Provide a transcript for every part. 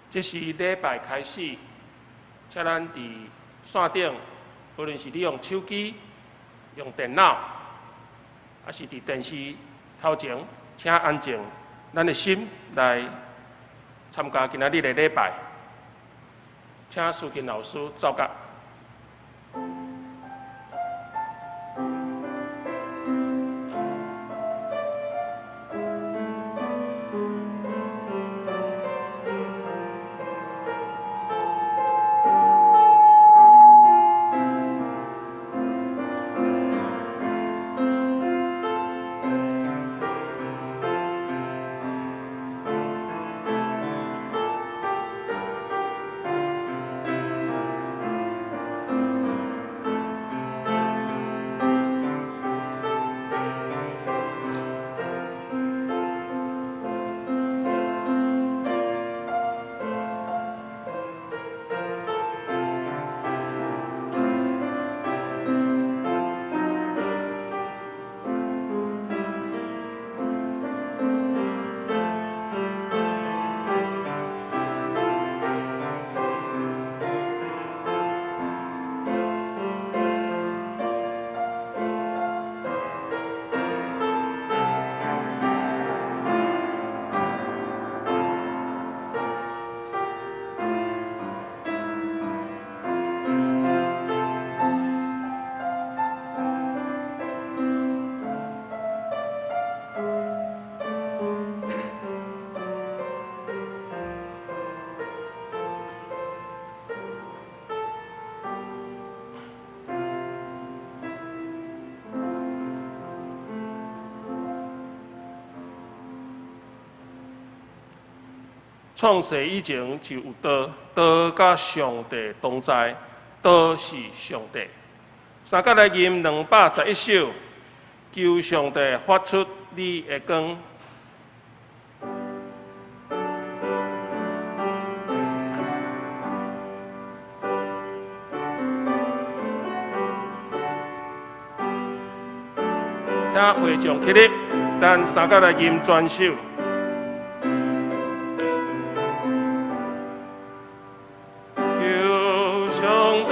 這是禮拜開始，請咱佇線頂，無論是你用手機、用電腦，抑是佇電視頭前，請安靜咱的心來參加今仔日的禮拜。請蘇琴老師奏樂。創世以前就有道，道佮上帝同在，道是上帝。三角來吟211首，求上帝發出你的光。請會眾起立，咱三角來吟全首。求上帝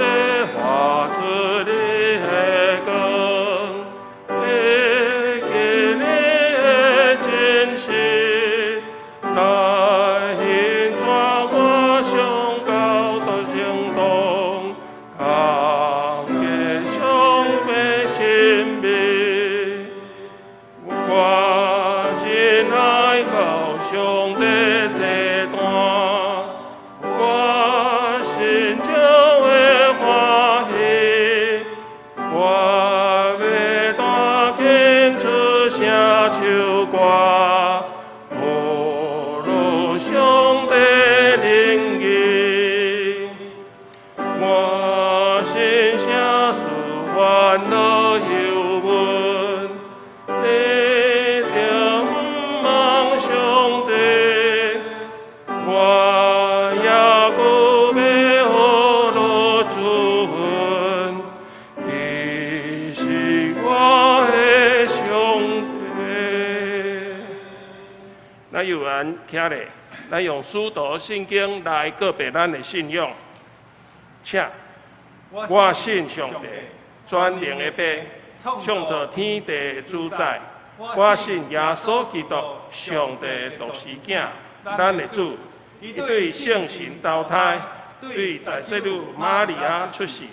發出你的光，會記你的真實，來引帶我上高的行動，看見上帝神秘。我真愛到上帝這單，我心就會歡喜，我欲大聲出聲唱歌，呼嚕上帝靈意。我心聲是歡樂油溫，你著毋忘上帝，我猶閣欲呼嚕主恩，伊是我的上帝。咱有緣徛咧，咱用使徒信經來告白咱的信仰。請，我信上帝，全能的父，創造天地的主宰。我信耶穌基督，上帝的獨生囝，咱的主。伊對聖神投胎，對在聖女瑪利亞出世，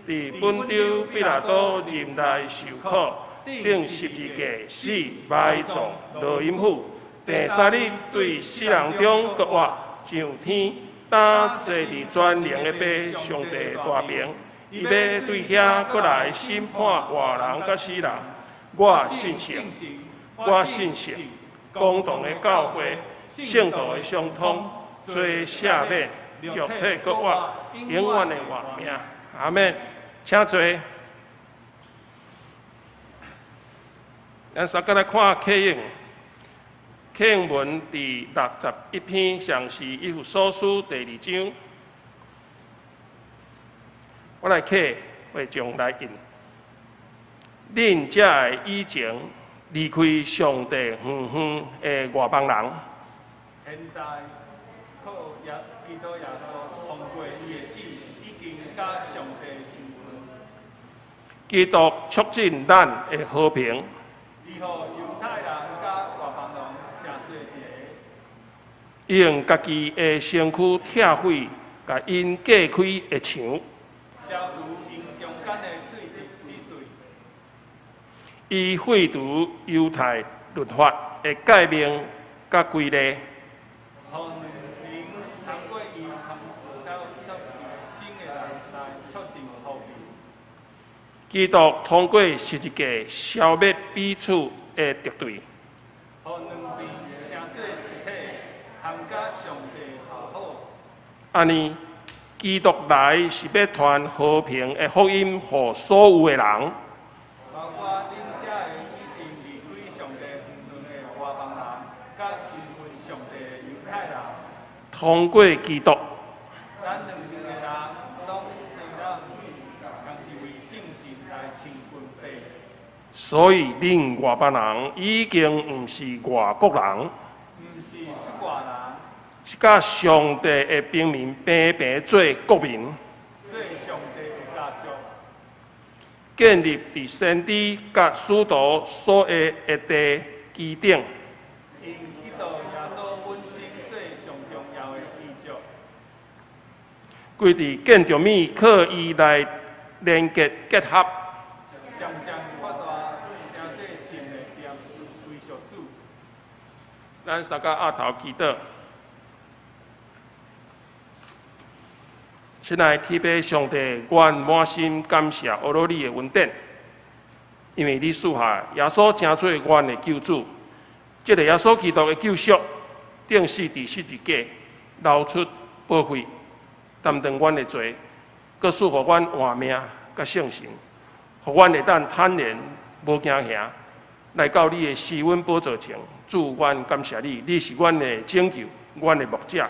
佇本丟彼拉多任內受苦，釘十字架死埋葬落陰府，第三日對死人中復活，上天，擔坐佇全能的父上帝大爿。伊欲對遐閣來審判活人佮死人。我信聖，我信聖，公同的教會，聖徒的相通，罪赦免，肉體復活，永遠的活命。阿們，請坐。咱三個來看啟應，啟應文佇61篇，上是以弗所書第二章。我來啟會眾來印。恁才會以前離開上帝遠遠的外邦人。現在靠耶基督耶穌通過伊的死，已經佮上帝親近。基督促進咱的和平。伊予猶太人佮外邦人成做一個。伊用家己的身軀拆毀共𪜶隔開的牆。消除𪜶中間的對立敵對。伊廢除猶太律法的誡命佮規例。予兩邊通過伊創造出一个新的人來促進和平。基督通過十字架消滅彼此的敵對。予兩邊成做一體，通佮上帝和好。按呢，基督來是欲傳和平的福音予所有的人。包括恁這个已經離開上帝遠遠的外邦人，佮親近上帝的猶太人。通過基督，咱兩邊的人攏會當仝一位聖神來親近父。所以恁外邦人已經毋是外國人，毋是出外人，是佮上帝的平民平平做國民，做上帝的家族，建立佇先知佮使徒所下的地基頂。用基督耶穌本身做上重要的基石。規佇建築物靠伊來連結結合，漸漸發大，成做聖的殿，歸屬主。咱三个阿頭祈禱。親愛的天父上帝，阮滿心感謝阿羅你的恩典，因為你賜下耶穌成做阮的救主，這个耶穌基督的救贖，釘死佇十字架，流出寶血，擔當阮的罪，閣賜予阮活命佮聖神，予阮會當坦然無驚嚇，來到你的施恩寶座前。主，阮感謝你，你是阮的拯救，阮的牧者，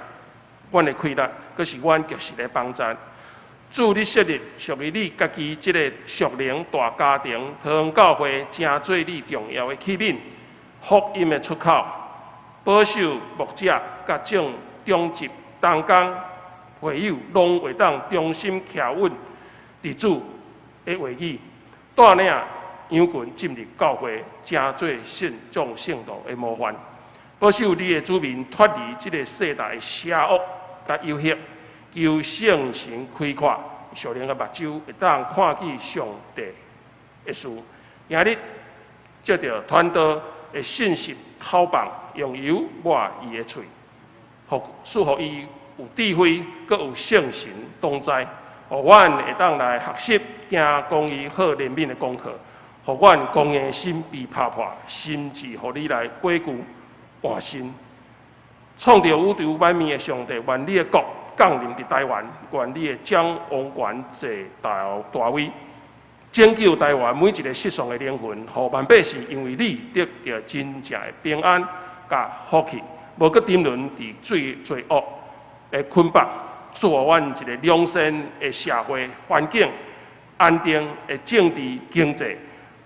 阮的氣力，閣是阮及時的幫助。主，你設立屬於你家己這个屬靈大家庭，桃園教會，成做你重要的器皿，福音的出口，保守牧者佮眾長執同工會友，攏會當忠心徛穩佇主的話語，帶領羊群進入教會，成做信眾聖徒的模範，保守你的子民脫離這个世代的邪惡佮誘惑，求聖神開闊屬靈的目睭，會當看見上帝的事。今日藉著傳道的信息透放，用油抹伊的喙，予賜予伊有智慧，閣有聖神同在，予阮會當來學習行公義好憐憫的功課，予阮剛硬的心被拍破，心志予你來改舊換新。創造宇宙萬物的上帝，願你的國降臨佇台灣，願你會將王權坐大大位，拯救台灣每一个失喪的靈魂，予萬百姓因為你得著真正的平安佮福氣，無閣沉淪佇罪罪惡的捆綁，賜予阮一个良善的社會環境、安定的政治經濟。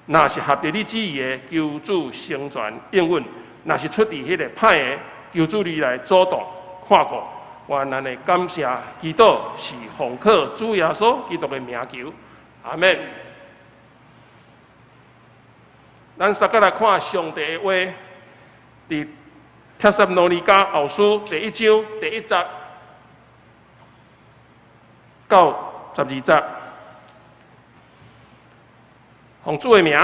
若是合著你旨意的，求主成全應允；若是出佇彼个歹的，求主你來阻擋看顧。願咱的感謝祈禱是奉靠主耶穌基督的名求，阿們。咱三個來看上帝的話，佇帖撒羅尼迦後書第一章第一節到12節，奉主的名，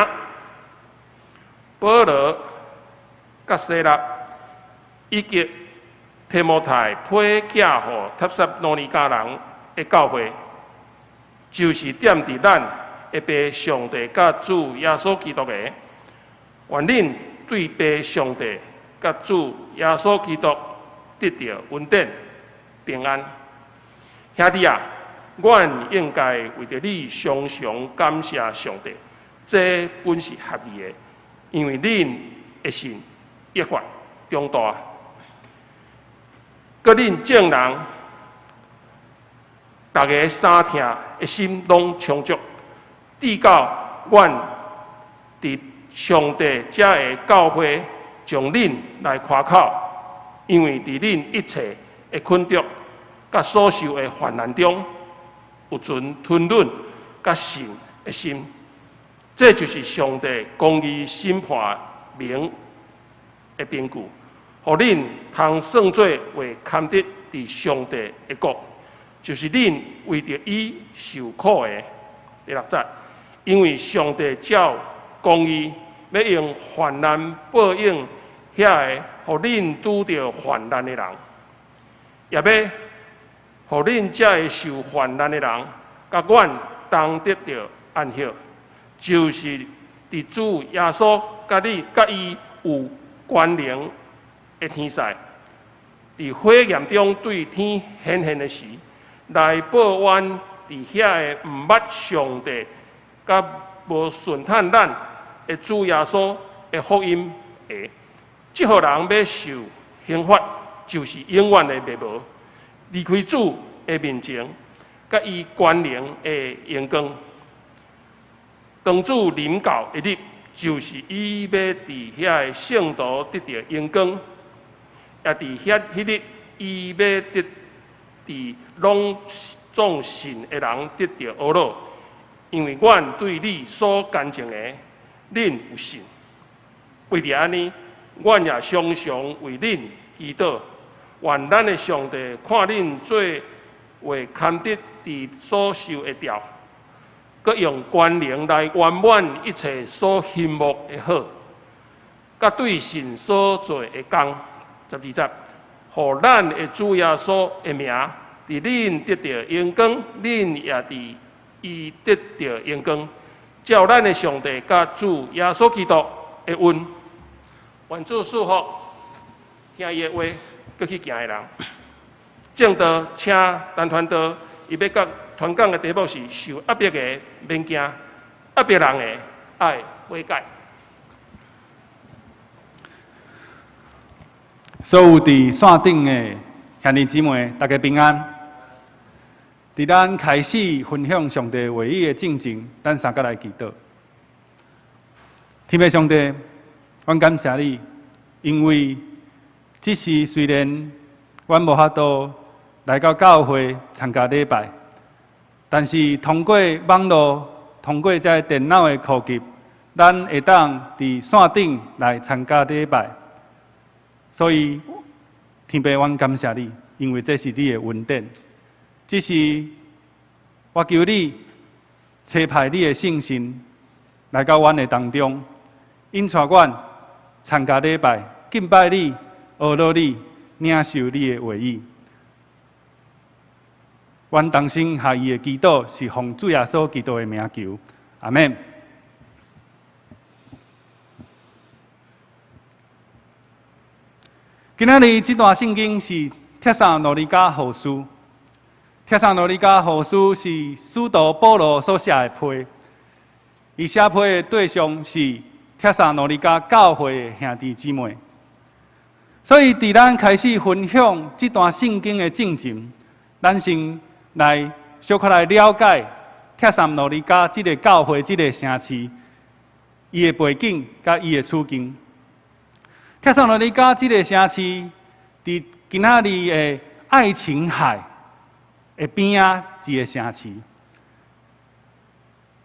保羅佮西拉以及提摩太批寄予帖撒羅尼迦人的教會，就是踮佇咱的父上帝佮主耶穌基督的。願恁對父上帝佮主耶穌基督得著恩典平安。兄弟啊，阮應該為著你常常感謝上帝，這本是合宜的，因為恁的信越發長大。閣恁眾人，逐个相疼的心攏充足，直到阮佇上帝遮的教會將恁來誇口，因為佇恁一切的困局，佮所受的患難中，有存吞忍佮信的心。這就是上帝公義審判明的憑據，予恁通算做為堪得佇上帝的國，就是恁為著伊受苦的。第六節，因為上帝照公義欲用患難報應遐个予恁拄著患難的人，也欲予恁這个受患難的人，佮阮同得著安息，就是佇主耶穌佮你佮伊有權能的天使，佇火焰中對天顯現的時，來報冤佇遐个毋捌上帝、佮無順趁咱的主耶穌的福音的，這號人欲受刑罰，就是永遠的滅無，離開主的面前，佮伊權能的榮光。當主臨到的日，就是伊欲佇遐个聖徒得著榮光，也佇遐彼日，伊欲得佇攏總信的人得著呵咾，因為阮對你所見證的，恁有信。為著按呢，阮也常常為恁祈禱，願咱的上帝看恁做為堪得佇所受的召，閣用權能來圓滿一切所欣慕的好，佮對神所做的工。十二節，予咱的主耶穌的名，佇恁得著榮光，恁也佇伊得著榮光。照咱的上帝佮主耶穌基督的恩，願主賜福，聽伊的話，閣去行的人。證道請陳傳道，伊欲佮傳講的題目是受壓迫的免驚，壓迫人的愛悔改。所有佇線頂的兄弟姊妹，大家平安。佇咱開始分享上帝話語的進前，咱三個來祈禱。天父上帝，阮感謝你，因為這時雖然阮無法度來到教會參加禮拜，但是通過網路、通過這個電腦的科技，咱會當佇線頂來參加禮拜。所以，天父，阮感謝你，因為這是你的恩典。只是我求你差派你的聖神來到阮的當中，引帶阮參加禮拜，敬拜你，呵咾你，領受你的話語。阮同心合意的祈禱，是奉主耶穌基督的名求，阿們。今仔日這段聖經是帖撒羅尼迦後書。帖撒羅尼迦後書是使徒保羅所寫的批，伊寫批的對象是帖撒羅尼迦教會的兄弟姊妹。所以，佇咱開始分享這段聖經的進前，咱先來小可來了解帖撒羅尼迦這個教會、這個城市，伊的背景佮伊的處境。帖撒羅尼迦這個城市，佇今仔日的愛琴海的邊仔一個城市。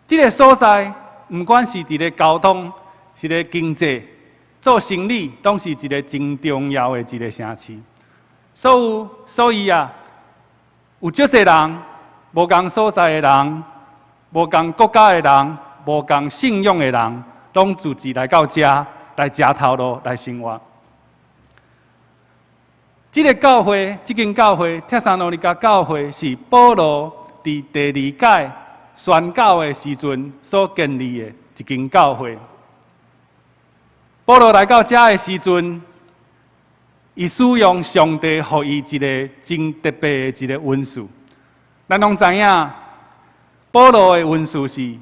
這個所在，毋管是佇咧交通、是咧經濟、做生理，攏是一個真重要的一個城市。所以啊，有足濟人，無仝所在的人，無仝國家的人，無仝信仰的人，攏聚集來到遮來食頭路來生活。這個教會，這間教會，帖撒羅尼迦教會是保羅佇第二擺宣教的時陣所建立的一間教會。保羅來到遮的時陣，伊使用上帝予伊一個真特別的一個恩賜。咱攏知影，保羅的恩賜是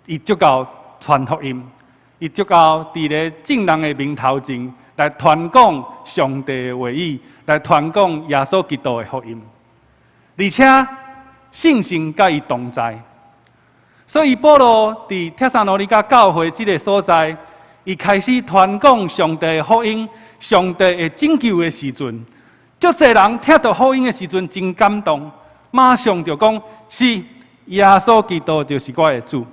伊足夠傳福音，伊足夠佇咧眾人的面頭前來傳講上帝的話語，來傳講耶穌基督的福音，而且聖神佮伊同在。所以保羅佇帖撒羅尼迦教會這个所在，伊開始傳講上帝的福音、上帝的拯救的時陣，足濟人聽著福音的時陣真感動，馬上就講是耶穌基督就是我的主，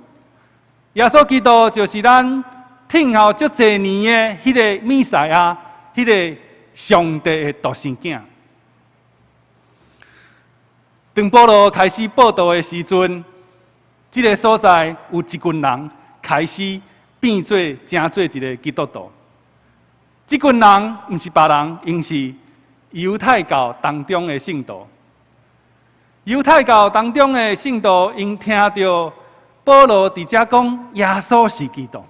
耶穌基督就是咱等候足濟年的彼个彌賽亞，彼个上帝的獨生囝。當保羅開始佈道的時陣，這个所在有一群人開始變做成做一个基督徒。這群人毋是別人，𪜶是猶太教當中的信徒。猶太教當中的信徒，𪜶聽著保羅佇遮講耶穌是基督，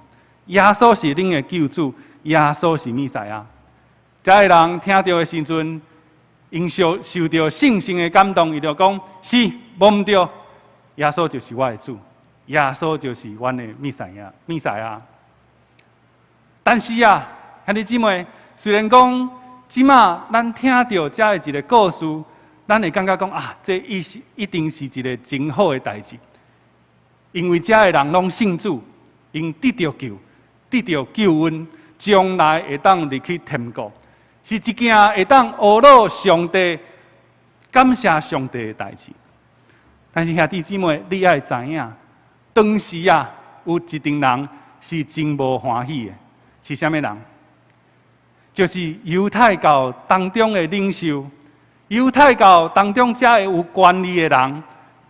耶穌是恁的救主，耶穌是彌賽亞。遮的人聽著的時陣，𪜶受著聖神的感動，伊就講是無毋對，耶穌就是我的主，耶穌就是阮的彌賽亞，彌賽亞。但是啊，兄弟姊妹，雖然講這馬咱聽著遮的一个故事，咱會感覺講啊，這一定是一个真好的代誌，因為遮的人攏信主，𪜶得著救，得著救恩，將來會當入去天國，是一件會當呵咾上帝、感謝上帝的代誌。但是兄弟姊妹，你愛知影，當時啊，有一陣人是真無歡喜的，是啥物人？就是猶太教當中的領袖，猶太教當中遮的有權力的人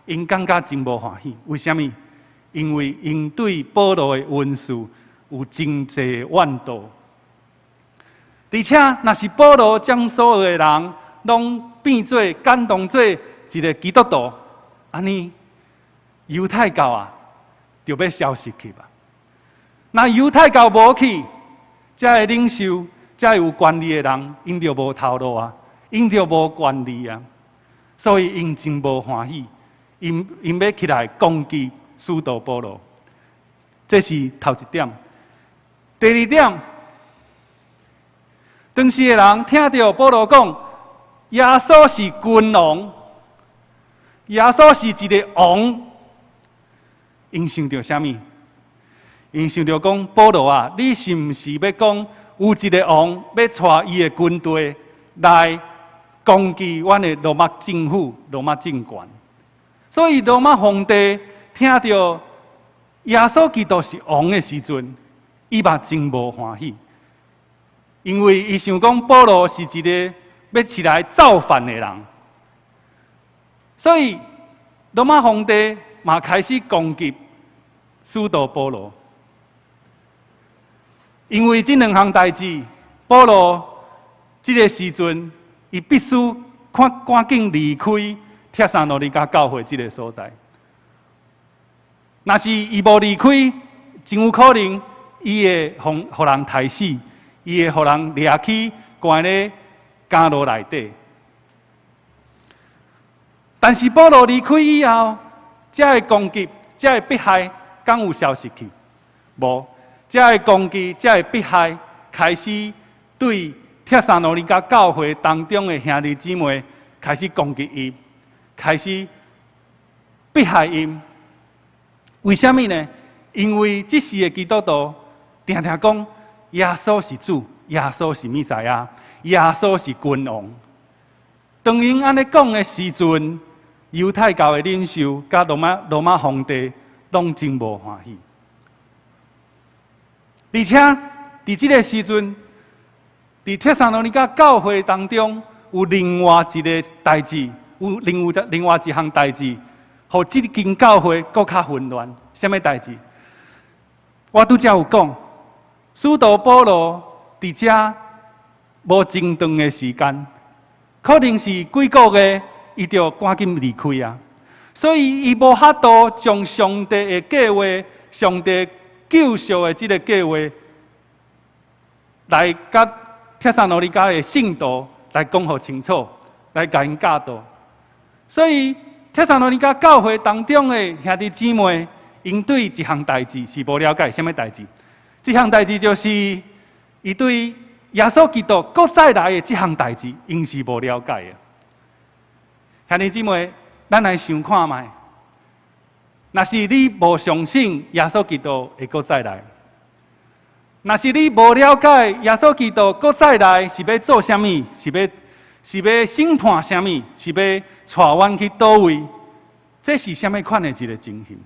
，𪜶感覺真無歡喜。為啥物？因為𪜶對保羅的文事有真濟怨妒。而且，若是保羅將所有的人攏變做感動做一个基督徒，按呢猶太教啊，就欲消失去吧。若猶太教無去，遮的領袖、遮有權力的人，𪜶就無頭路啊，𪜶就無權力啊，所以𪜶真無歡喜，𪜶欲起來攻擊使徒保羅。這是頭一點。第二點，當時的人聽著保羅講，耶穌是君王，耶穌是一个王，𪜶想著啥物？𪜶想著講，保羅啊，你是毋是欲講有一个王欲帶伊的軍隊來攻擊阮的羅馬政府、羅馬政權？所以羅馬皇帝聽著耶穌基督是王的時陣，伊嘛真無歡喜，因為伊想講保羅是一个欲起來造反的人，所以羅馬皇帝嘛開始攻擊使徒保羅。因為這兩項代誌，保羅這个時陣，伊必須趕緊離開帖撒羅尼迦教會這个所在。若是伊無離開，真有可能伊會予人刣死，伊會予人掠去關咧監牢內底。但是保羅離開以後，遮的攻擊、遮的迫害，敢有消失去？無，遮的攻擊、遮的迫害，開始對帖撒羅尼迦教會當中的兄弟姊妹開始攻擊𪜶，開始迫害𪜶。為啥物呢？因為這時的基督徒定定講耶穌是主，耶穌是彌賽亞，耶穌是君王。當𪜶按呢講的時陣，猶太教的領袖佮羅馬皇帝攏真無歡喜。而且佇這个時陣，佇帖撒羅尼迦教會當中，有另外一个代誌，有另外一項代誌，予這間教會閣較混亂。啥物代誌？我拄才有講，使徒保羅佇遮無真長的時間，可能是幾個月，伊就趕緊離開啊。所以伊無法度將上帝的計劃、上帝救贖的這个計劃，來佮帖撒羅尼迦的信徒來講予清楚，來共𪜶教導。所以帖撒羅尼迦教會當中的兄弟姊妹，𪜶對一項代誌是無了解，啥物代誌？這項代誌就是伊對耶穌基督閣再來的這項代誌，𪜶是無了解的。兄弟姊妹，咱來想看覓，若是你無相信耶穌基督會閣再來，若是你無了解耶穌基督閣再來是欲做啥物，是欲是欲審判啥物？是欲帶阮去佗位？這是啥物款的一个情形？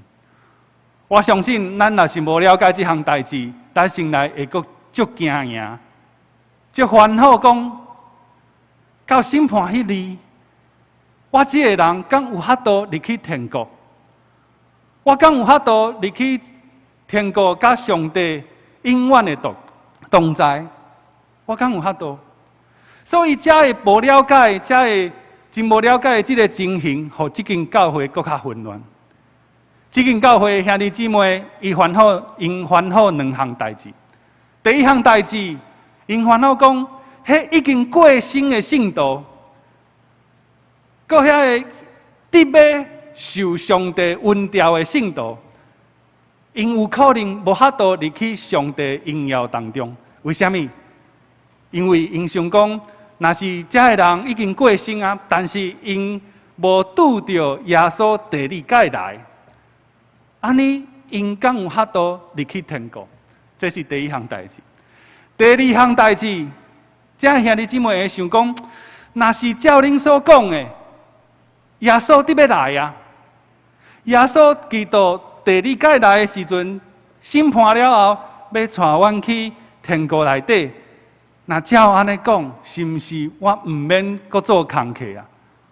我相信，咱若是無了解這項代誌，咱心內會閣足驚惶，足煩惱講，到審判彼日，我這个人敢有法度入去天國？我敢有法度入去天國，佮上帝永遠的同在？我敢有法度？所以才會無了解，才會真無了解這个情形，予這間教會閣較混亂。這間教會兄弟姊妹，伊煩惱，𪜶煩惱兩項代誌。第一項代誌，𪜶煩惱講，彼已經過身的聖徒，閣遐个佇欲受上帝恩召的聖徒，𪜶有可能無法度入去上帝榮耀當中。為啥物？因為𪜶想講，若是這个人已經過身啊，但是𪜶無拄著耶穌第二擺來，按呢𪜶敢有法度入去天國？這是第一項代誌。第二項代誌，這兄弟姊妹會想講，若是照恁所講的，耶穌佇欲來啊！耶穌基督第二擺來的時陣，審判了後，欲帶阮去天國內底。若照按呢講，是毋是我毋免閣做工課啊？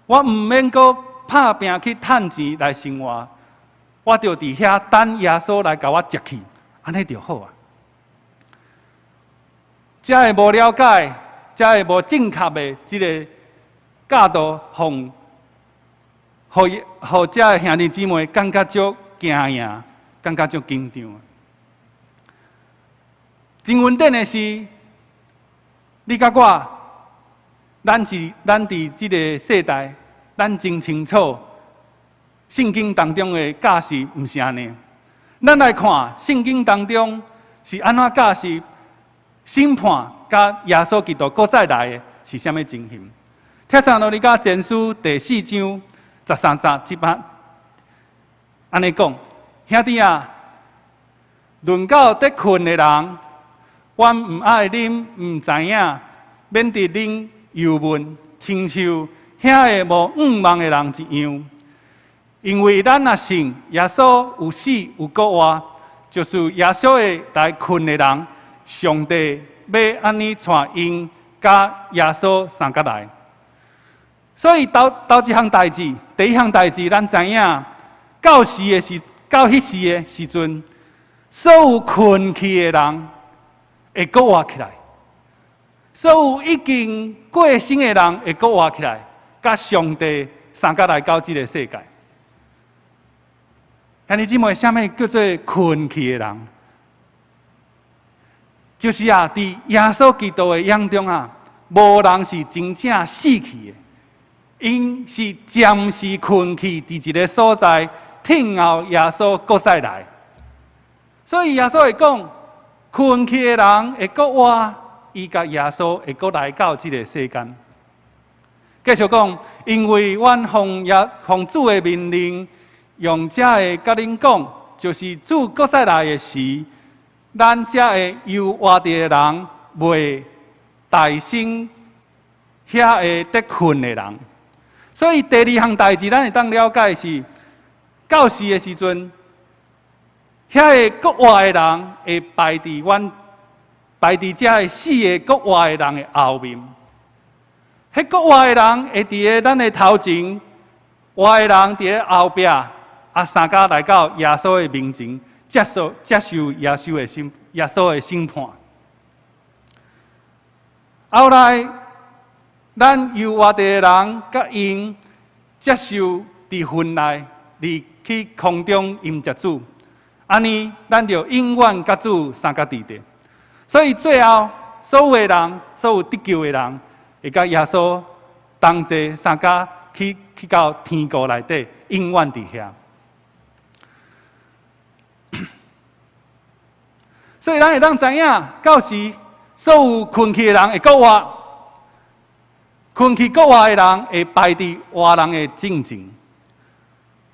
我毋免閣拍拚去趁錢來生活，我就佇遐等耶穌來共我接去，按呢就好啊。這个無了解，這个無正確的這个教導，予予這个兄弟姊妹感覺足驚惶，感覺足緊張。真恩典的是，你佮我，咱佇這个世代，咱真清楚，聖經當中的教示毋是按呢。咱來看聖經當中是按怎教示審判，佮耶穌基督閣再來的是啥物情形？帖撒羅尼迦前書第四章十三節這擺按呢講，兄弟啊，論到得睏的人，阮毋愛恁毋知影，免得恁憂悶，親像遐个無向望的人一樣。因為咱若信耶穌有死有閣活，就是耶穌會來睏的人，上帝欲按呢帶𪜶佮耶穌相佮來。所以頭頭一項代誌，第一項代誌，咱知影到時的時，到彼時的時陣，所有睏去的人會閣活起來，所有已經過身的人會閣活起來，佮上帝相佮來到這个世界。兄弟姊妹，啥物叫做睏去的人？就是啊，佇耶穌基督的眼中啊，無人是真正死去的，𪜶是暫時睏去，佇一个所在，等候耶穌閣再來。所以耶穌會講，睏去的人會閣活，伊佮耶穌會閣來到這个世間。繼續講，因為阮奉主的命令，用這話佮恁講，就是主閣再來的時，咱這个猶活著的人，袂代先遐个得睏的人。所以第二項代誌，咱會當了解是，到時的時陣，遐个閣活的人會排佇阮排佇這个死的閣活的人的後面。彼閣活的人會佇咧咱的頭前，活的人佇咧後壁，啊，相佮來到耶穌的面前，接受耶穌的審判。後來，咱猶活著的人，佮𪜶接受佇雲內，入去空中迎接主。按呢，咱就永遠佮主相佮佇佇。所以最後，所有的人，所有得救的人，會佮耶穌同齊相佮去到天國內底，永遠佇遐。所以咱會當知影，到時所有睏去的人會閣活，睏去閣活的人會排佇活人的進前，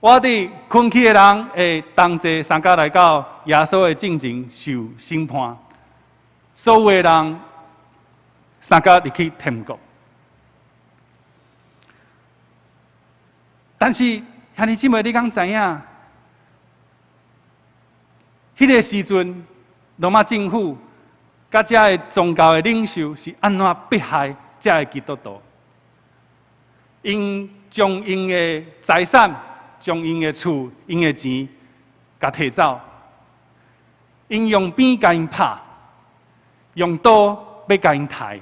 活佇睏去的人會同齊相佮來到耶穌的進前受審判，所有的人相佮入去天國。但是兄弟姊妹，你敢知影？彼个時陣，羅馬政府佮遮个宗教的領袖是按怎迫害遮个基督徒？𪜶將𪜶的財產、將𪜶的厝、𪜶的錢，共提走，𪜶用鞭共𪜶拍，用刀欲共𪜶刣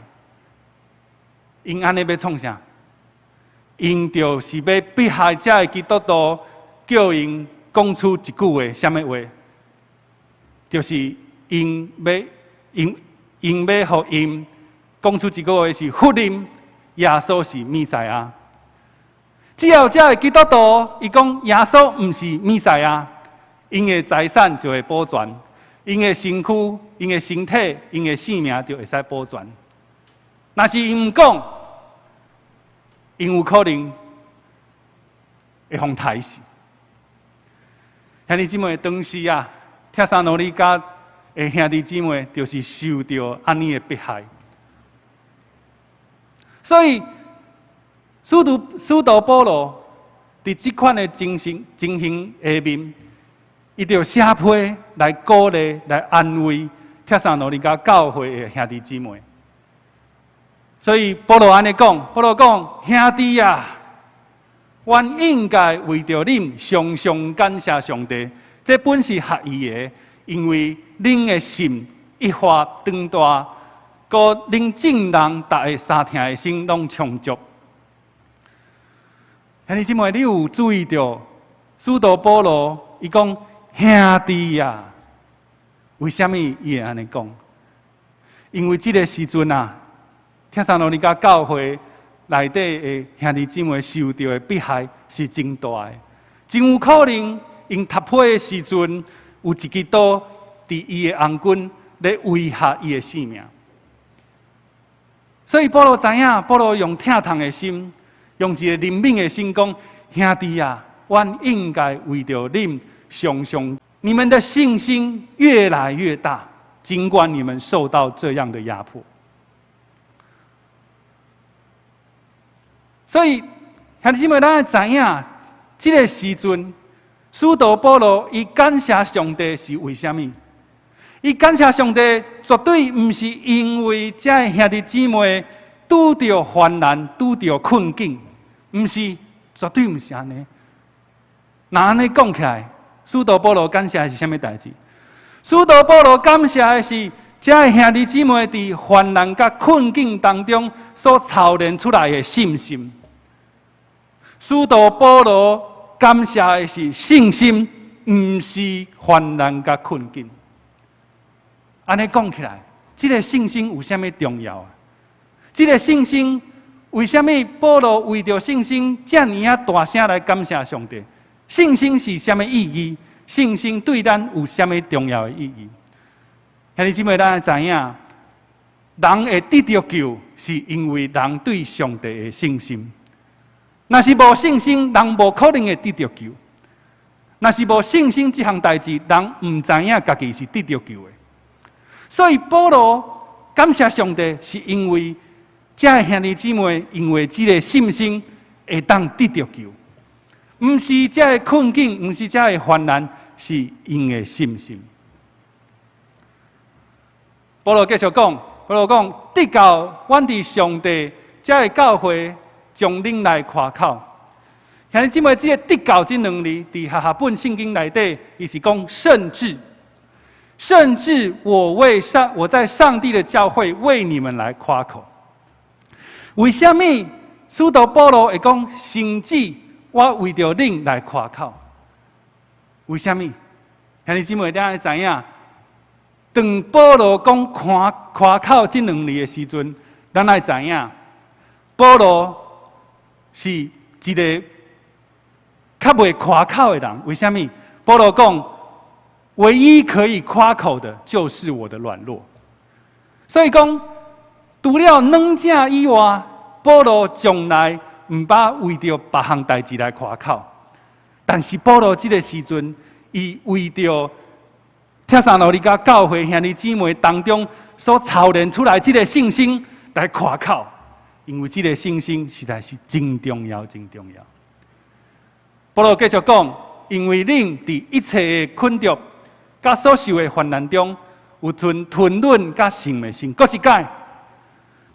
，𪜶按呢欲創啥？𪜶就是欲迫害遮个基督徒，叫𪜶講出一句話，啥物話？就是𪜶欲予𪜶講出一句話是否認耶穌是彌賽亞。只要遮个基督徒伊講耶穌毋是彌賽亞，𪜶的財產就會保全，𪜶的身軀、𪜶的身體、𪜶的性命就會使保全。若是𪜶毋講，𪜶有可能會予刣死。兄弟姊妹，當時啊，帖撒羅尼迦的兄弟姊妹就是受著按呢的迫害，所以使徒保羅佇這款的情形下面，伊就寫批來鼓勵、來安慰帖撒羅尼迦教會的兄弟姊妹。所以保羅按呢講，保羅講，兄弟啊，阮應該為著恁常常感謝上帝，這本是合宜的，因為恁的信益發長大，閣恁眾人逐个相疼的心攏充足。兄弟姊妹，你有注意著使徒保羅伊講兄弟啊？為啥物伊會按呢講？因為這个時陣啊，帖撒羅尼迦教會內底的兄弟姊妹受著的迫害是真大的，真有可能𪜶讀批的時陣，有一支刀佇伊的頷頸咧威脅伊的性命。所以保羅知影，保羅用疼痛的心，用一个憐憫的心講：兄弟啊，阮應該為著恁常常，你們的信心越來越大，儘管你們受到這樣的壓迫。所以，兄弟姊妹，咱愛知影，這个時陣，使徒保羅伊感謝上帝是為啥物？伊感謝上帝，絕對毋是因為遮个兄弟姊妹拄著患難、拄著困境，毋是，絕對毋是按呢。若按呢講起來，使徒保羅感謝的是啥物代誌？使徒保羅感謝的是遮个兄弟姊妹佇患難佮困境當中所操練出來的信心。使徒保羅感謝的是信心，毋是患難佮困境。按呢講起來，這个信心有啥物重要啊？這个信心為啥物保羅為著信心遮爾仔大聲來感謝上帝？信心是啥物意義？信心對咱有啥物重要的意義？兄弟姊妹，咱愛知影，人會得著救，是因為人對上帝的信心。若是無信心，人無可能會得著救。若是無信心這項代誌，人毋知影家己是得著救的。所以保羅感謝上帝，是因為遮个兄弟姊妹因為這个信心會當得著救，毋是遮个困境，毋是遮个患難，是𪜶的信心。保羅繼續講，保羅講，直到阮佇上帝遮个教會將恁來誇口。兄弟姊妹，這个直到這兩字，佇和合本聖經內底，伊是講甚至，甚至我在上帝的教會為你們來誇口。為啥物使徒保羅會講甚至我為著恁來誇口？為啥物？兄弟姊妹，你愛知影？當保羅講誇口這兩字的時陣，咱愛知影，保羅是一个較袂誇口的人。為啥物？保羅講，唯一可以誇口的，就是我的軟弱。所以講，除了軟者以外，保羅從來毋捌為著別項代誌來誇口。但是保羅這个時陣，伊為著帖撒羅尼迦教會兄弟姊妹當中所操練出來這个信心來誇口，因為這个信心實在是真重要、真重要。保羅繼續講，因為恁佇一切的困著、佮所受的患難中，有存吞忍佮信的心。閣一擺，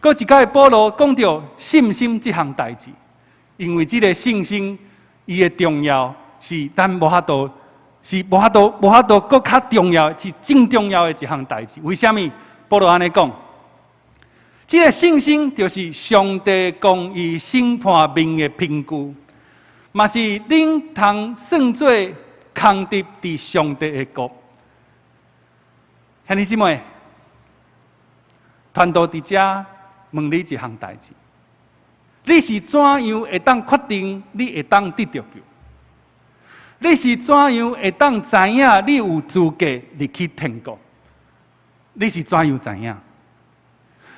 閣一擺，保羅講著信心這項代誌，因為這个信心，伊的重要是咱無法度，是無法度，無法度閣較重要，是真重要的一項代誌。為啥物？保羅按呢講，這个信心就是上帝公義審判面的憑據，嘛是恁通算做空得佇上帝的國。兄弟姊妹，傳道佇遮問你一項代誌：你是怎樣會當決定你會當得著救？你是怎樣會當知影你有資格入去天國？你是怎樣知影？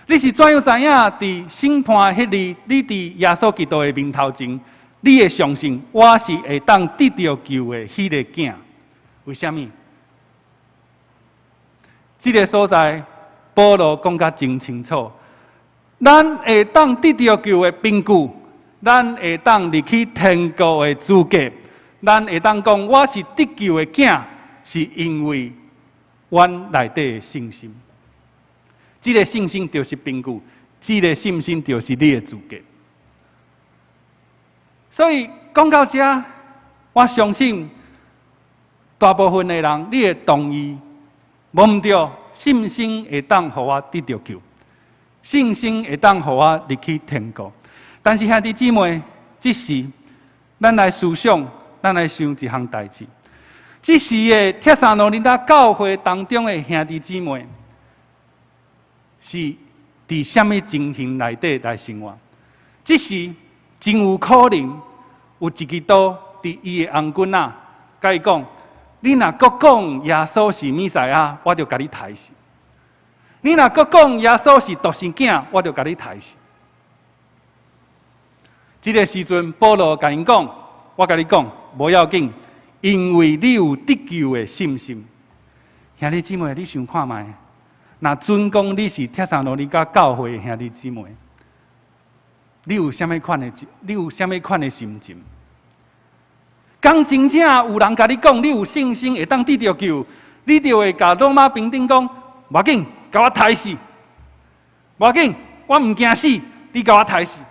你是怎樣知影？佇審判彼日，你佇耶穌基督的面頭前，你會相信我是會當得著救的彼个囝？為啥物？這个所在，保羅講甲真清楚，咱會當得著救的憑據，咱會當入去天國的資格，咱會當講我是得救的囝，是因為阮內底的信心。這个信心就是憑據，這个信心就是你的資格。所以講到這，我相信大部分的人，你會同意，無毋對，信心會當予我得著救，信心會當予我入去天國。但是兄弟姊妹，這時咱來思想，咱來想一項代誌。這時的帖撒羅尼迦教會當中的兄弟姊妹，是佇啥物情形內底來生活？這時真有可能有一支刀佇伊的頷頸仔，共伊講：你若閣講耶穌是彌賽亞，我就共你刣死；你若閣講耶穌是獨生囝，我就共你刣死。這个時陣，保羅共𪜶講：我共你講，無要緊，因為你有得救的信心。兄弟姊妹，你想看覓？若準講你是帖撒羅尼迦教會的兄弟姊妹，你有啥物款的？你有啥物款的心情？敢真正有人共你講，你有信心會當得著救，你就會共羅馬兵丁講：無要緊，共我刣死！無要緊，我毋驚死，你共我刣死。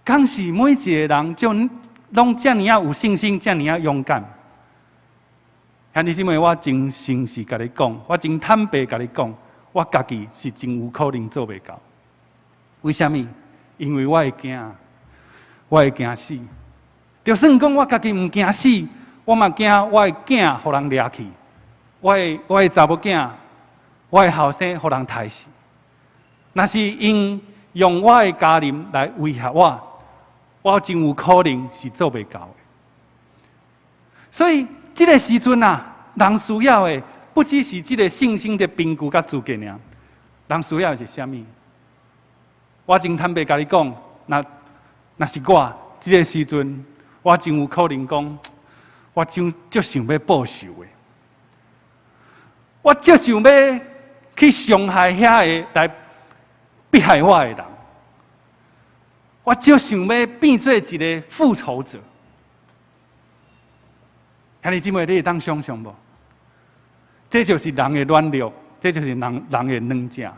敢是每一個人就攏遮爾仔有信心，遮爾仔勇敢？兄弟姊妹，我真誠實共你講，我真坦白共你講，我家己是真有可能做袂到。為啥物？因為我會驚，我會驚死。就算講我家己毋驚死，我嘛驚我的囝予人掠去，我的查某囝，我的後生予人刣死。若是𪜶用我的家人來威脅我，我真有可能是做袂到的。所以，這个時陣啊，人需要的不只是這个信心的憑據佮資格爾，人需要的是啥物？我真坦白共你講，若是我這个時陣，我真有可能講，我真足想欲報仇的，我足想欲去傷害遐个來迫害我的人，我足想欲變做一个復仇者。兄弟姊妹，你會當想像無？這就是人的軟弱，這就是人人的軟正。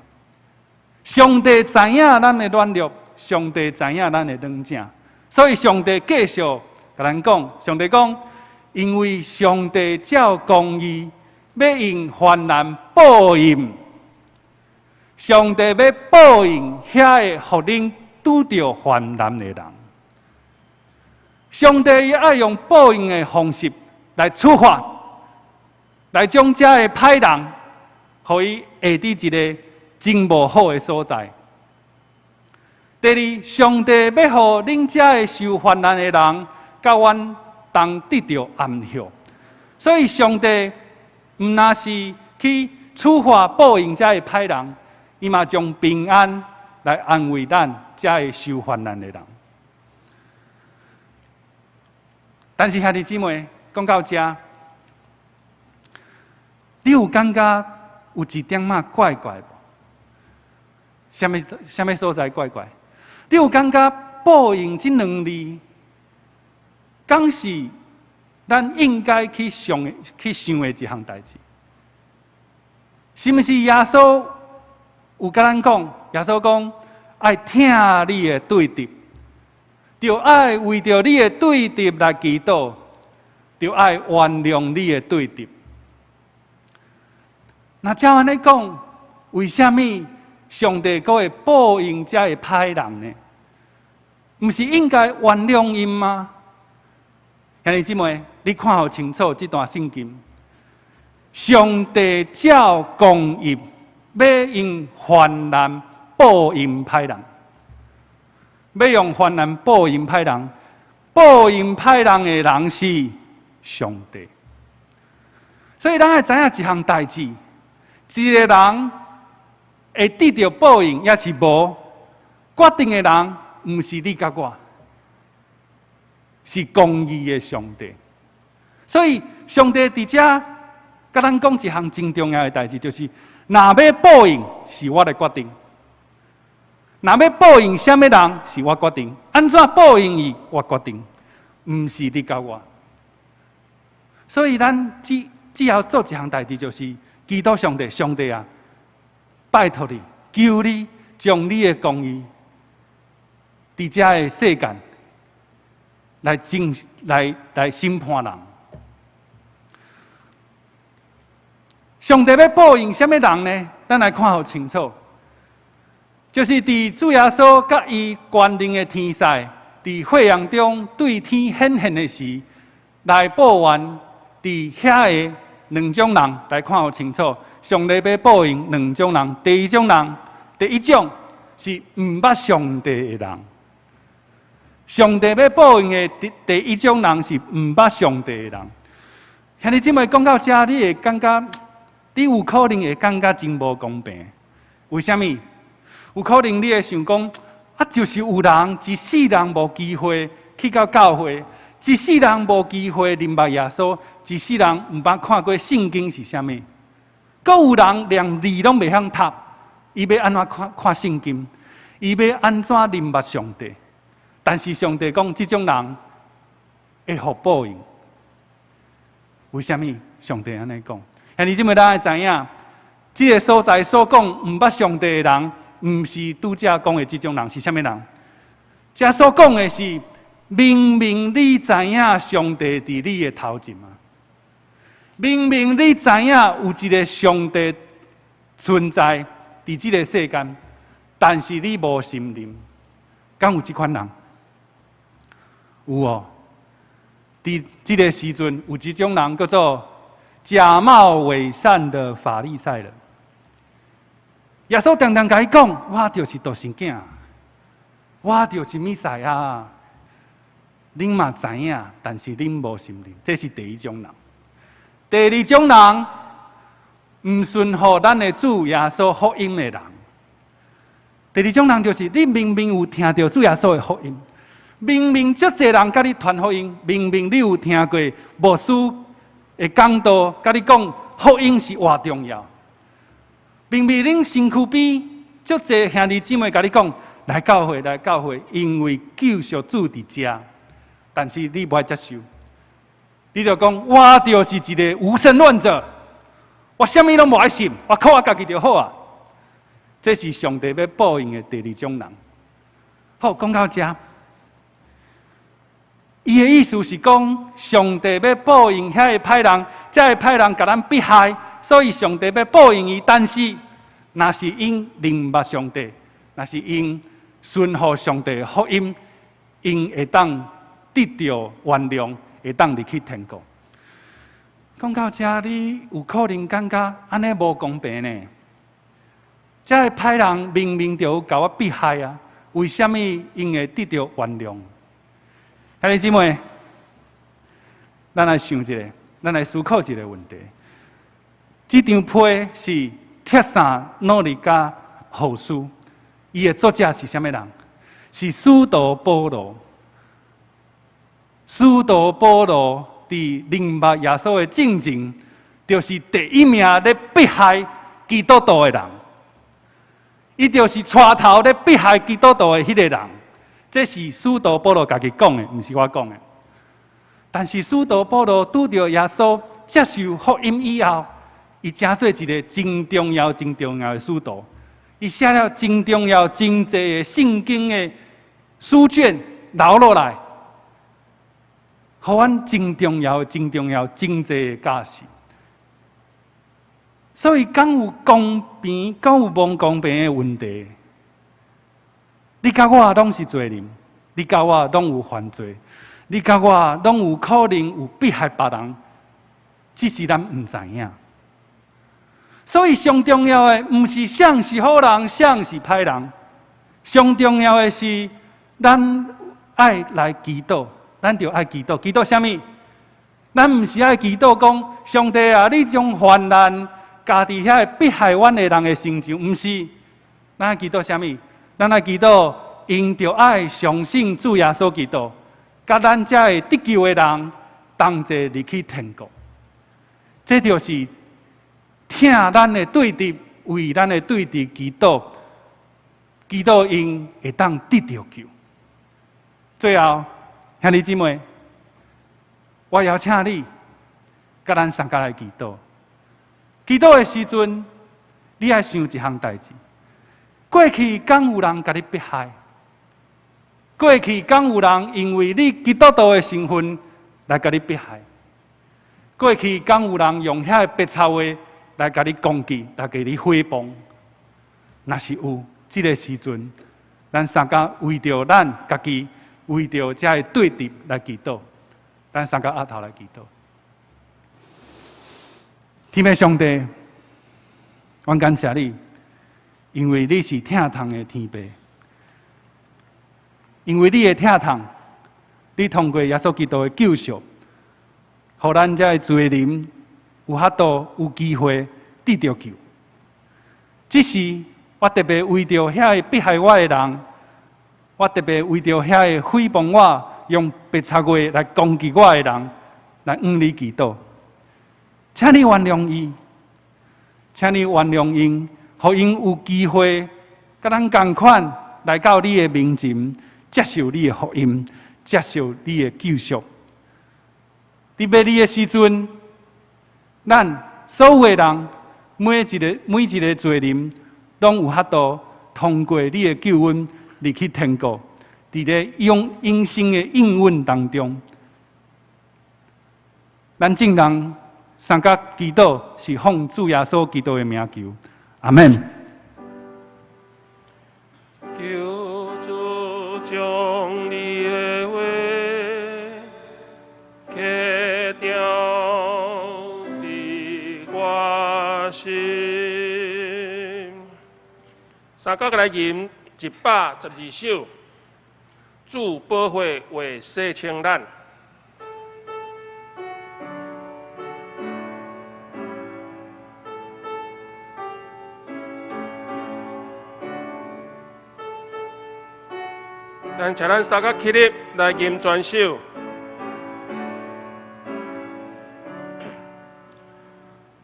上帝知影咱的軟弱，上帝知影咱的軟正，所以上帝繼續共咱講，上帝講，因為上帝照公義，欲用患難報應，上帝欲報應遐个予恁拄著患難的人。上帝伊愛用報應的方式來處罰，來將遮个歹人，予伊下佇一个真無好的所在。第二，上帝欲予恁遮个受患難的人，佮阮同得著安息。所以，上帝毋但是去處罰報應遮个歹人，伊嘛將平安來安慰咱遮个受患難的人。但是兄弟姊妹，講到遮，你有感覺有一點仔怪怪無？啥物啥物所在怪怪？你有感覺報應這兩字，敢是咱應該去想的一項代誌？是毋是耶穌有共咱講？耶穌講愛疼你的對敵，著愛為著你的對敵來祈禱，著愛原諒你的對敵。若照按呢講，為啥物上帝閣會報應遮个歹人呢？毋是應該原諒𪜶嗎？兄弟姊妹，你看予清楚這段聖經，上帝照公義欲用患難報應歹人，欲用患難報應歹人，報應歹人的人是上帝。所以咱愛知影一項代誌，一個人會得著報應，抑是無，決定的人毋是你佮我，是公義的上帝。所以上帝佇遮共咱講一項真重要的代誌，就是若欲報應是我來決定，若欲報應啥物人是我決定，按怎報應伊我決定，毋是你佮我。所以咱只要做一項代誌，就是祈禱上帝，上帝啊，拜託你，求你將你的公義佇這个世間來審判人。上帝欲報應啥物人呢？咱來看予清楚，就是佇主耶穌佮伊權能的天使佇火焰中對天顯現的時，來報怨佇遐的兩種人，來看予清楚。上帝欲報應兩種人，第一種人，第一種是毋捌上帝的人。上帝欲報應的第一種人是毋捌上帝的人。兄弟姊妹講到遮，你會感覺，你有可能會感覺真無公平。為啥物？有可能你會想講，啊，就是有人一世人無機會去到教會，一世人無機會認捌耶穌，一世人毋捌看過聖經是啥物。閣有人連字攏袂曉讀，伊欲按怎看看聖經？伊欲按怎認捌上帝？但是上帝講，這種人會予報應。為啥物？上帝按呢講？兄弟姊妹，咱愛知影，這个所在所講毋捌上帝的人，毋是拄才講的這種人，是啥物人？這所講的是，明明你知影上帝佇你的頭前啊，明明你知影有一个上帝存在佇這个世間，但是你無承認，敢有這款人？有哦，佇這个時陣有這種人叫做假冒偽善的法利賽人。耶穌常常共伊講：我就是獨生囝，我就是彌賽亞。恁嘛知影，但是恁無承認，這是第一種人。第二種人，毋順服咱的主耶穌福音的人。第二種人就是，你明明有聽著主耶穌的福音，明明足濟人共你傳福音，明明你有聽過牧師的講道，共你講福音是偌重要。明明恁身軀邊足濟兄弟姊妹共你講，來教會，來教會，因為救贖主佇遮，但是你無愛接受，你就講我就是一个無神論者，我啥物攏無愛信，我靠我家己就好啊。這是上帝欲報應的第二種人。好，講到遮，伊的意思是講，上帝欲報應遐个歹人，這个歹人共咱迫害，所以上帝欲報應伊。但是，若是𪜶認捌上帝，若是𪜶順服上帝的福音，𪜶會當得著原諒，會當入去天國。講到遮，你有可能感覺按呢無公平呢？這个歹人明明就有共我迫害啊，為啥物𪜶會得著原諒？兄弟姊妹，咱來想一下，咱來思考一个問題。這張批是帖撒羅尼迦後書，伊的作者是啥物人？是使徒保羅。使徒保羅佇認捌耶穌的進前，就是第一名咧迫害基督徒的人。伊就是帶頭咧迫害基督徒的彼个人。這是使徒保羅家己講的，毋是我講的。但是使徒保羅拄著耶穌，接受福音以後，伊成做一个真重要、真重要的使徒。伊寫了真重要、真濟的聖經的書卷留落來，予阮真重要、真重要、真濟的教示。所以，敢有公平、敢有無公平的問題？你佮我攏是罪人，你佮我攏有犯罪，你佮我攏有可能有迫害別人，只是咱毋知影。所以上重要的，毋是誰是好人，誰是歹人。上重要的是，咱愛來祈禱，咱著愛祈禱。祈禱啥物？咱毋是愛祈禱講，上帝啊，你將患難加佇遐个迫害阮的人的身上，毋是。咱愛祈禱啥物？咱愛祈禱，𪜶著愛相信主耶穌基督，佮咱遮個得救的人同齊入去天國。這就是疼咱的對敵，為咱的對敵祈禱，祈禱𪜶會當得著救。最後，兄弟姊妹，我邀請你，佮咱相共來祈禱。祈禱的時陣，你愛想一項代誌。過去敢有人共你迫害？過去敢有人因為你基督徒的身份來共你迫害？過去敢有人用遐个白賊話來共你攻擊，來共你誹謗？若是有，這个時陣，咱相共為著咱家己，為著遮个對敵來祈禱，咱相共匣頭來祈禱。天父上帝，阮感謝你，因為你是疼痛的天父，因為你的疼痛，你通過耶穌基督的救贖，予咱遮个罪人有法度有機會得著救。這時我特別為著遐个迫害我的人，我特別為著遐个誹謗我、用白賊話來攻擊我的人，來向你祈禱，請你原諒伊，請你原諒𪜶，予𪜶有機會佮咱仝款來到你的面前，接受你的福音，接受你的救贖。佇欲來的時陣，咱所有的人，每一個罪人，攏有法度通過你的救恩入去天國，佇咧永永生的應允當中。咱眾人相共祈禱，是奉主耶穌基督的名求，阿門。求主將你的話刻雕佇我心。三角來吟112首，主寶血會洗清咱。咱請咱三個起立來吟全首。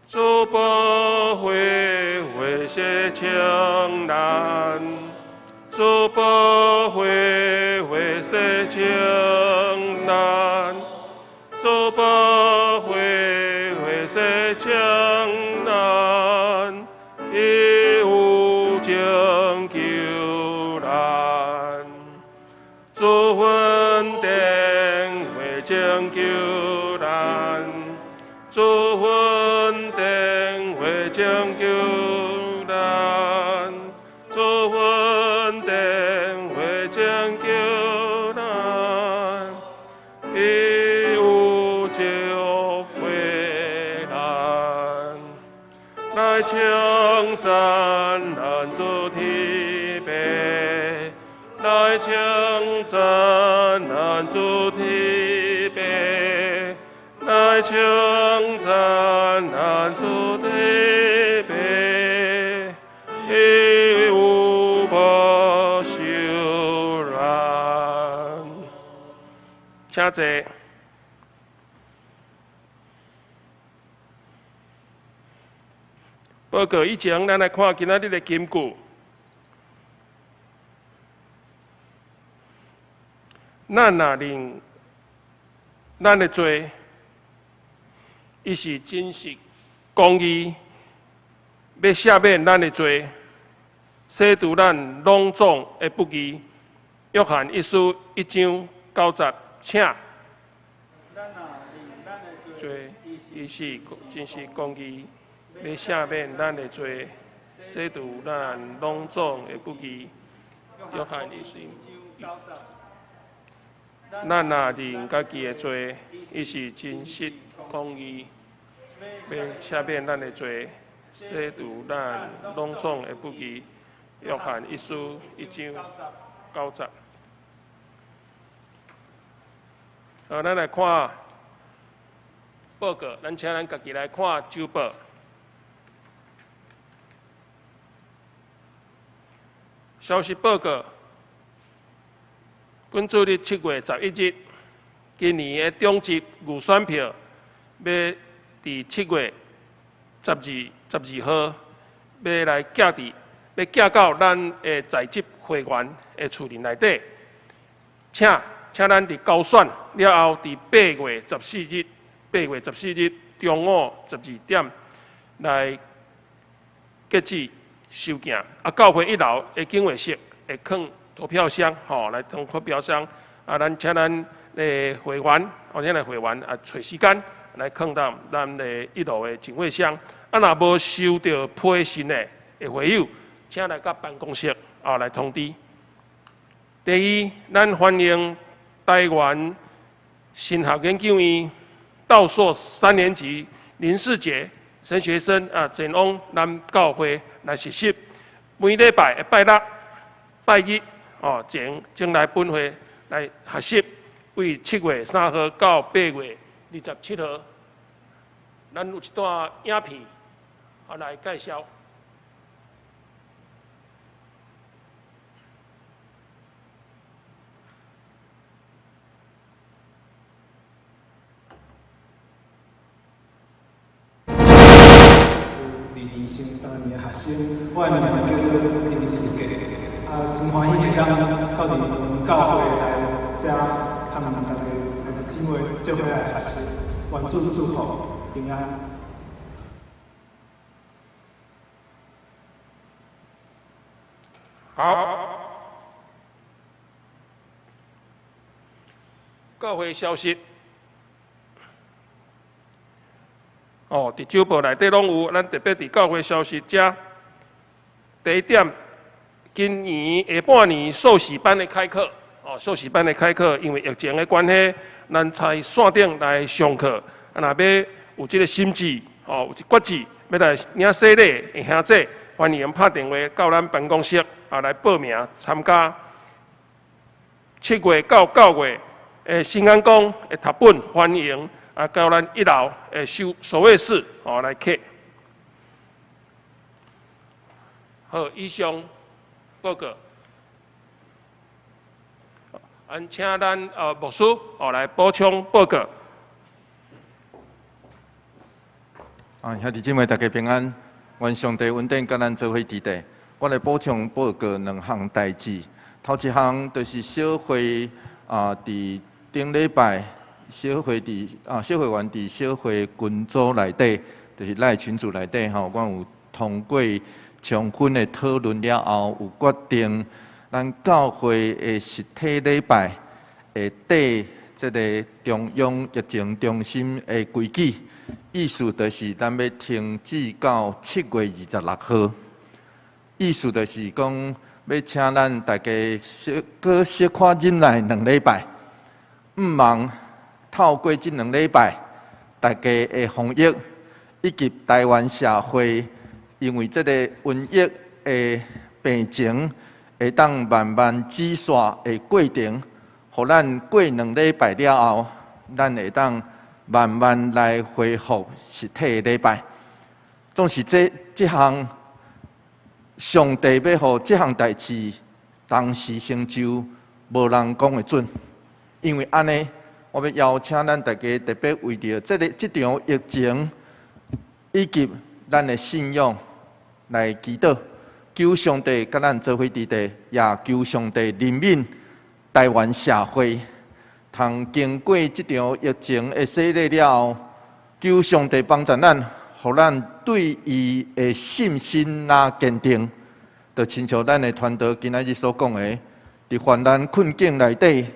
主寶血會洗清咱，主寶血會洗清咱，主寶血會洗清咱，伊有拯救咱，主恩典會拯救咱，主恩典會拯救咱，主恩典會拯救咱，伊有救回咱，來稱讚咱主天父，來稱讚咱主天父，來稱讚咱主天父，伊有保守咱。請坐。報告以前，咱來看今仔日的金句。咱若認咱的罪，伊是真實公義，欲赦免咱的罪，洗除咱攏總的不義。約翰一書一章九節，請。罪，伊是真實公義，欲赦免咱的罪，洗除咱攏總的不義。約翰一書。咱若認家己的罪，伊是真實公義，欲赦免咱的罪，洗除咱攏總的不義。約翰一書一章九節。好，咱來看報告，咱請咱家己來看週報。消息報告。本主日7月11日，今年的中職預選票欲佇7月12號欲來寄佇，欲寄到咱的在職會員的厝裡內底，請請咱佇交選了後，佇8月14日，8月14日中午12點來截止收件。啊，教會一樓的警衛室會囥投票箱，吼，來投投票箱。啊，咱請咱的會員，或者來會員啊，揣時間來囥到咱的一樓的警衛箱。啊，若無收著批信的的會友，請來到辦公室啊來通知。第二，咱歡迎台灣神學研究院道碩三年級林世傑神學生啊，前往咱教會來實習。每禮拜的拜六、拜日哦，前前來本會來學習，為7月3號到8月27號，咱有一段影片啊來介紹。是2003年的學生，我的名叫做林世傑，啊，真歡喜會當到佇教會來遮和大家兄弟姊妹做伙來學習，願主賜福平安。好，教會消息。哦，佇週報內底攏有，咱特別佇教會消息遮。第一點，今年下半年碩士班的開課，哦，碩士班的開課，因為疫情的關係，咱採線頂來上課。啊，若欲有這个心志，哦，有這決志，欲來領洗禮的兄弟，歡迎拍電話到咱辦公室啊來報名參加。7月到9月的新安宮的讀本，歡迎啊到咱一樓的守守衛室哦來客。好，以上報告。咱請咱牧師哦來補充報告。啊，兄弟姊妹，大家平安。願上帝恩典佮咱做伙佇底。我來補充報告兩項代誌。頭一項就是小會啊，佇頂禮拜小會佇啊小會員佇小會群組內底，就是咱群組內底吼，阮有通過充分的討論了後，有決定咱教會的實體禮拜會綴這个中央疫情中心的規矩，意思就是咱欲停止到7月26號。意思就是講，欲請咱大家小閣小可忍耐兩禮拜，毋望透過這兩禮拜，大家的防疫以及台灣社會，因為這个瘟疫的病情會當慢慢止紲的過程，予咱過兩禮拜了後，咱會當慢慢來恢復實體的禮拜。總是這這項上帝欲予這項代誌同時成就，無人講會準。因為按呢，我欲邀請咱大家特別為著這个這場疫情以及咱的信仰來祈禱，求上帝佮咱做伙佇底，也求上帝憐憫台灣社會。通经过这场疫情的洗礼了后，求上帝帮助咱，予咱对伊的信心若坚定，就亲像咱的传道今仔日所讲的，伫患难困境内底，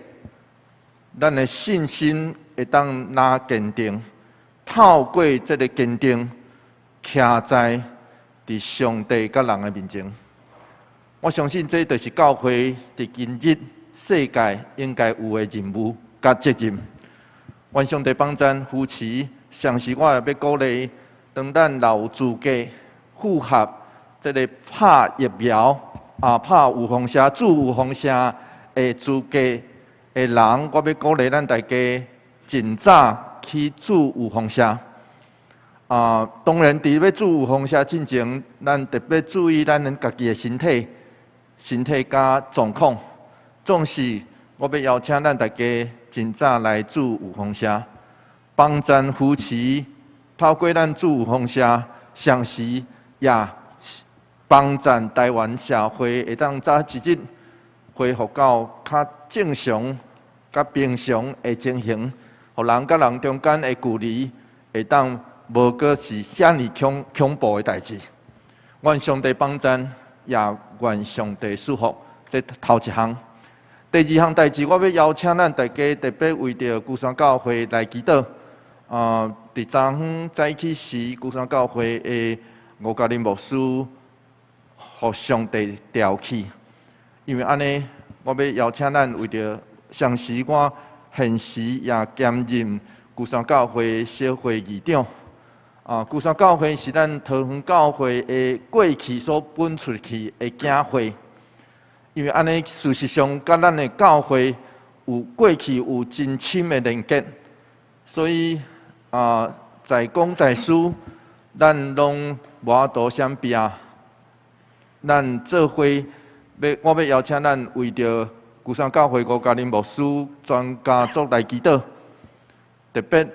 咱的信心会当若坚定，透过这个坚定，徛在伫上帝佮人的面前。我相信这就是教会伫今日世界应该有的任务佮责任。愿上帝帮赞扶持，同时我也欲鼓励，当咱若有资格符合这个拍疫苗啊、拍预防射、注预防射的资格的人，我欲鼓励咱大家尽早去注预防射。啊，当然，伫欲注预防射进前，咱特别注意咱家己的身体、身体佮状况。总是，我欲邀请咱大家尽早来注预防射，帮赞扶持，透过咱注预防射，同时也帮赞台湾社会会当早一日恢复到较正常、较平常的情形，予人佮人中间的距离会当无阁是遐尔恐怖的代志。愿上帝帮赞，也愿上帝赐福。这头一项。第二项代志，我欲邀请咱大家特别为著龟山教会来祈祷。伫昨昏早起时，龟山教会的吴嘉玲牧师，予上帝调去。因为按呢，我欲邀请咱为著同时我现时也兼任龟山教会小会议长。龟山教会是咱桃园教会的过去所分出去的教会。因为按呢，事实上，佮咱的教会有过去有真深的连结，所以在公在私，咱拢无法度相避。咱做伙欲，我欲邀请咱为著龟山教会吴嘉玲牧师全家族来祈祷，特别伫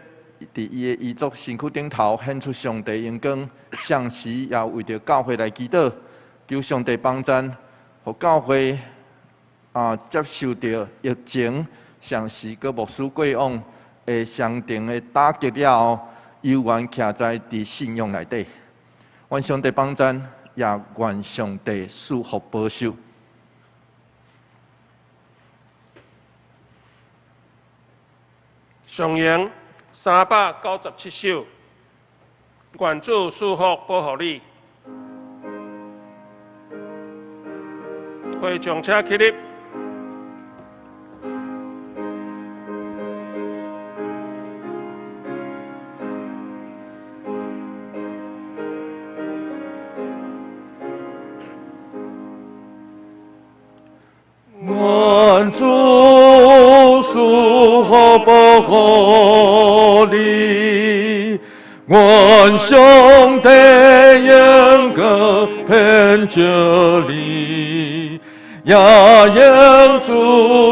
伊的遗嘱身躯顶头显出上帝荣光，同时也为著教会来祈祷，求上帝帮赞。予教会接受著疫情，同时阁牧师过往的双重的打击了后，犹原徛在伫信仰内底。愿上帝帮赞，也愿上帝赐福保守。上咏397首，愿主赐福保护你。会场请起立。愿主赐福保护你，愿上帝荣光遍照你，也用慈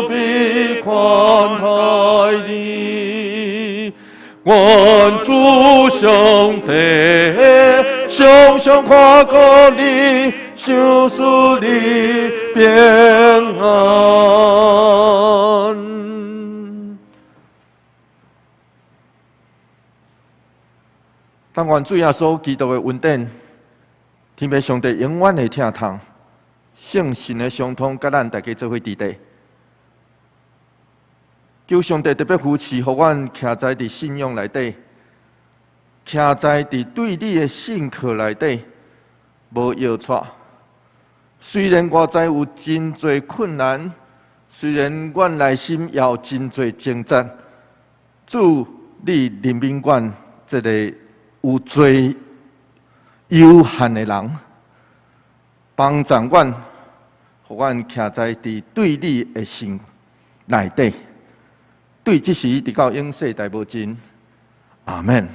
悲宽待你。愿主上帝常常看顾你，赏赐你平安。但愿主耶稣基督的恩典，天父上帝永远的疼痛，圣神的相通，佮咱大家做伙伫底。求上帝特别扶持，予阮徛在伫信仰内底，徛在伫对你的信靠内底，无摇掣。虽然外在有真济困难，虽然阮内心也有真济挣扎，主，你怜悯阮这个有罪有限的人，帮助阮，予阮徛在伫对你的心内底。对这时直到永世大无尽，阿们。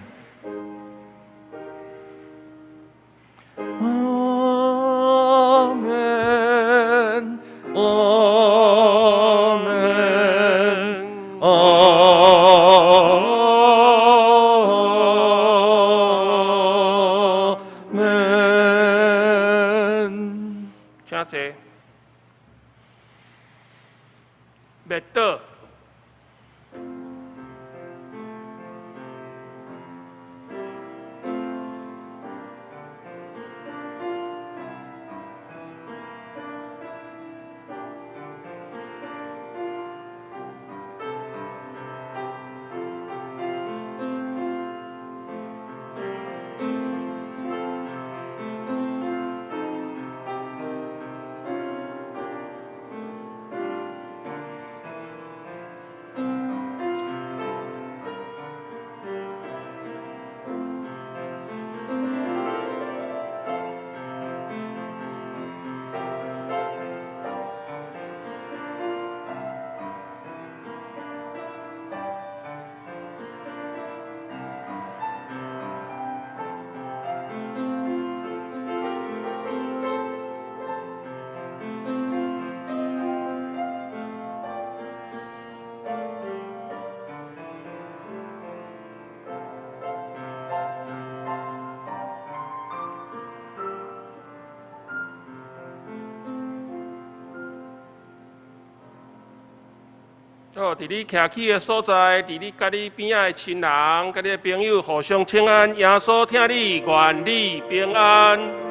阿们，阿们，阿们。请坐。灭倒。哦，佇你徛起的所在，佇你佮你邊仔的親人、佮你的朋友互相請安。耶穌疼你，願你平安。